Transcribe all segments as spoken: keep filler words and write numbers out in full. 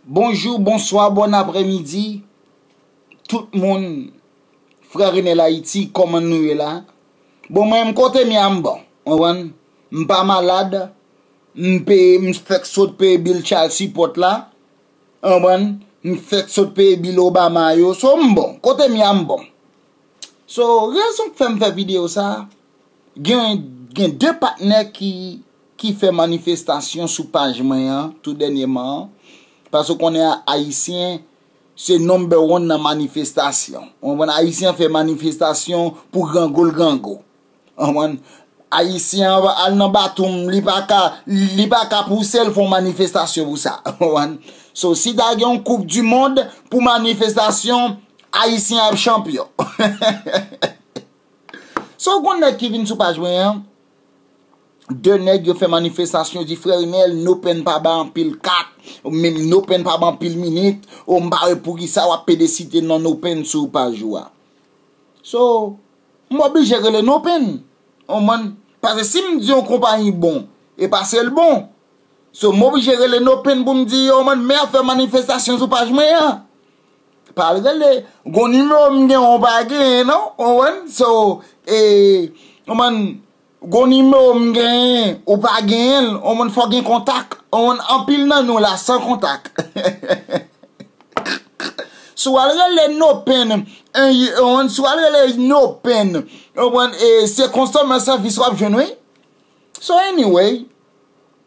Bonjou, bonswa, bòn aprèmidi. Tout moun, frè Renel Ayiti, kòman nou ye la? Bon, mwen menm kote m ye a m bon. Konprann? M pa malad, m peye, m fèk sot peye bil child support la. Konprann? M fèk sot peye bil Obama yo. So, m bon. Kote m ye a m bon. So, rezon k fè m fè videyo sa, gen, gen de patnè ki, ki fè manifestasyon sou paj mwen an, tou dènyèman an. Paske w konnen a, Ayisyen, se number one nan manifestasyon. Ou konprann? Ayisyen fè manifestasyon pou grangou l grangou. Ou konprann? Ayisyen an al nan Batoum, li pa ka, li pa ka pouse l fè yon manifestasyon pou sa. Ou konprann? So, si ta gen yon koup di mond pou manifestasyon, Ayisyen ap chanpyon. So, gon nèg ki vin sou paj mwen an, de nèg yo fè manifestasyon, di, "Frè Renel, NOPN pa bay anpil kat, menm NOPN pa bay anpil minit, o m pa wè poukisa w ap pede site non NOPN sou paj ou a." So, m oblije rele NOPN. Ou konprann? Paske si m di yon konpayi bon, e pa se l bon. So, m oblije rele NOPN pou m di, "Yo, man, men ap fè manifestasyon sou paj mwen an." Pa al rele, gon nimewo m gen, ou pa genyen, non? Ou konprann? So, e, ou konprann, gon nimewo m genyen, ou pa genyen l, ou konprann, fò gen kontak. Ou konprann, anpil nan nou la, san kontak. Si w al rele NOPN, en, en, si w al rele NOPN, ou konprann, e, se customer service w ap jwenn, wi. So, anyway,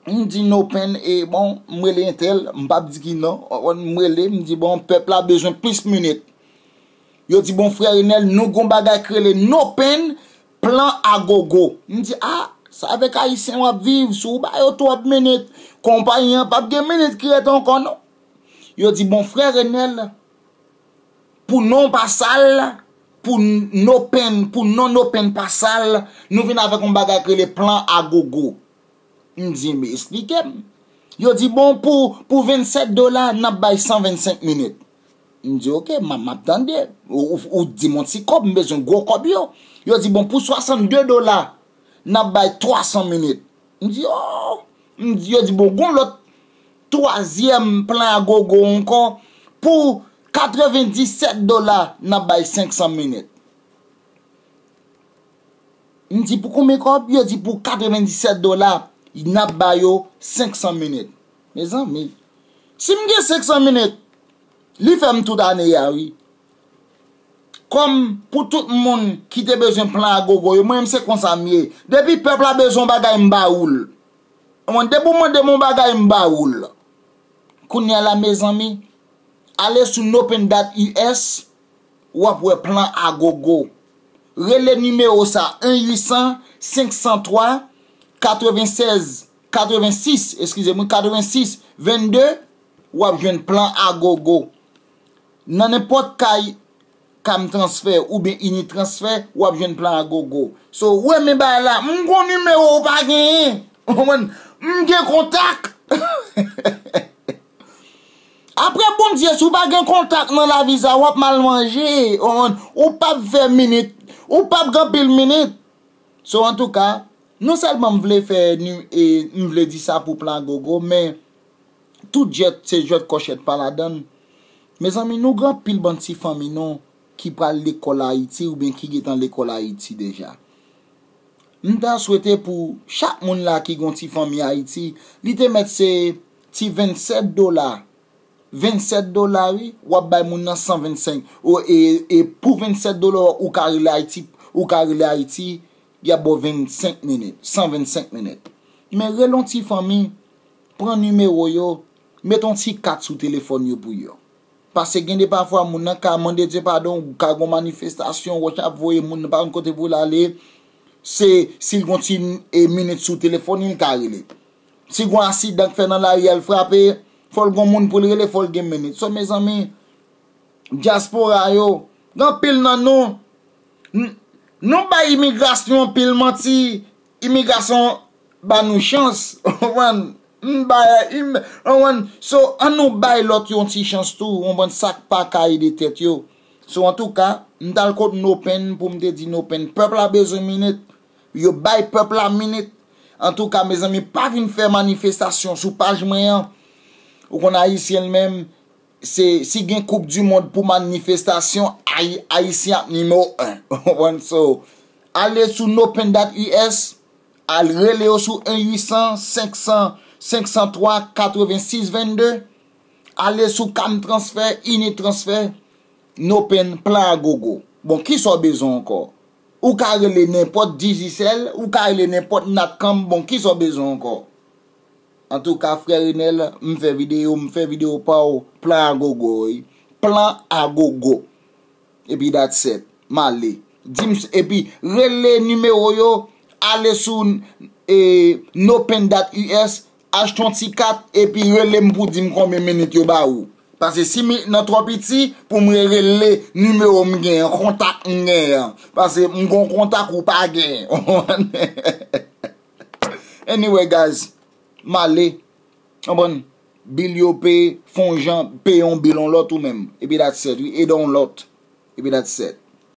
m di NOPN, e, bon, m rele entèl, m p ap di ki non, ou konprann, m rele, m di, "Bon, pèp la bezwen plis minit." Yo di, "Bon, frè Renel, nou gon bagay ki rele NOPN, plan agogo." M di, "A, sa avèk Ayisyen w ap viv, si w ba yo twòp minit, konpayi an p ap gen minit ki rete ankò, non." Yo di, "Bon, frè Renel, pou non pa sal, pou NOPN, pou non NOPN pa sal, nou vin avèk yon bagay ki rele plan agogo." M di, "Men eksplike m." Yo di, "Bon, pou, pou vennsèt dola, n ap bay san vennsenk minit." M di, "Oke, m ap, m ap tande. Ou, ou, ou di m yon ti kòb, m bezwen gwo kòb yo." Yo di, "Bon, pou swasannde dola, n ap bay twasan minit." M di, "Oh!" M di, yo di, "Bon, gon lòt twazyèm plan agogo ankò, pou katrevendisèt dola, n ap bay senksan minit." M di, "Pou konbyen kòb?" Yo di, "Pou katrevendisèt dola, n ap ba yo senksan minit." Mezanmi, si m gen senksan minit, li fè m tout ane a, wi. Kòm pou tout moun ki te bezwen plan agogo yo, mwen menm se konsa m ye. Depi pèp la bezwen yon bagay, m ba ou l. Mwen, depi w mande m yon bagay, m ba ou l. Kounye a la, mezanmi, ale sou nopen dat U S, w ap wè plan agogo. Rele nimewo sa, en uit san, senk san twa, katrevennsèz, katrevensis, eskize mwen, katrevensis, vennde, w ap jwenn plan agogo. Nan nenpòt kay Cam Transfer oubyen Unitransfer, w ap jwenn plan agogo. So, ou renmen bagay la, m gon nimewo ou pa genyen. Ou konprann? M gen kontak. Apre Bondye, si w pa gen kontak nan lavi sa, w ap mal manje. Ou konprann? Ou p ap fè minit. Ou p ap gen anpil minit. So, antouka, non sèlman m vle fè ni, e, m vle di sa pou plan agogo, men tout jwèt, se jwèt kòchèt pa ladan l. Mezanmi, nou gen anpil bann ti fanmi nou ki pral lekòl Ayiti oubyen ki gentan lekòl Ayiti deja. M ta swete pou chak moun la ki gen yon ti fanmi Ayiti, li te mèt se ti vennsèt dola. Vennsèt dola, wi, w ap bay moun nan san vennsenk. O, e, e pou vennsèt dola, ou ka rele Ayiti, ou ka rele Ayiti, y ap ba w vennsenk minit, san vennsenk minit. Men rele yon ti fanmi, pran nimewo yo, met yon ti kat sou telefòn yo pou yo. Paske gen de pafwa moun nan ka mande Dye padon, ou ka gon manifestasyon, wòch ap voye moun nan pa konn kote pou l ale, se si l gon ti, e, minit sou telefòn li, l ka rele. Si gon asidan k fè nan lari a, l frape, fò l gon moun pou l rele, fò l gen minit. So, mezanmi, dyaspora yo, gen anpil nan nou, n-, nou bay imigrasyon anpil manti, imigrasyon ba nou chans, ou konprann? M bay, im, ou konprann? So, ann nou bay lòt yo yon ti chans tou, ou konprann, sa k pa ka ede tèt yo. So, antouka, m t al kot NOPN pou m te di NOPN, pèp la bezwen minit. Yo bay pèp la minit. Antouka, mezanmi, pa vin fè manifestasyon sou paj mwen an. Ou konn ayisyen l menm, se si gen koup di mond pou manifestasyon, ay, ayisyen ap nimewo en. Ou konprann? So, ale sou nopen dat us, al rele yo sou en uit san, senk san, senk san twa, katrevensis vennde. Ale sou kam transfè, ini transfè, nopen plan a gogo. Bon, kisa w bezwen ankò? Ou ka rele nenpòt Digicel, ou ka rele nenpòt Natcom, bon, kisa w bezwen ankò? Antouka, frè Renel, m fè videyo, m fè videyo pa w, plan a gogo, wi. Plan a gogo. Epi that's it. M ale. Di m, epi rele nimewo yo, ale sou e, nopen dat us, achte yon ti kat, epi rele m pou di m konbyen minit yo ba ou. Paske si minit nan twò piti, pou m rele nimewo m genyen, kontak m genyen an. Paske m gon kontak ou pa genyen. Anyway, guys, m ale. Konprann? Bil yo peye, fè yon jan, peye yon bil yon lòt ou menm. Epi that's it, wi. Ede yon lòt. Epi that's it.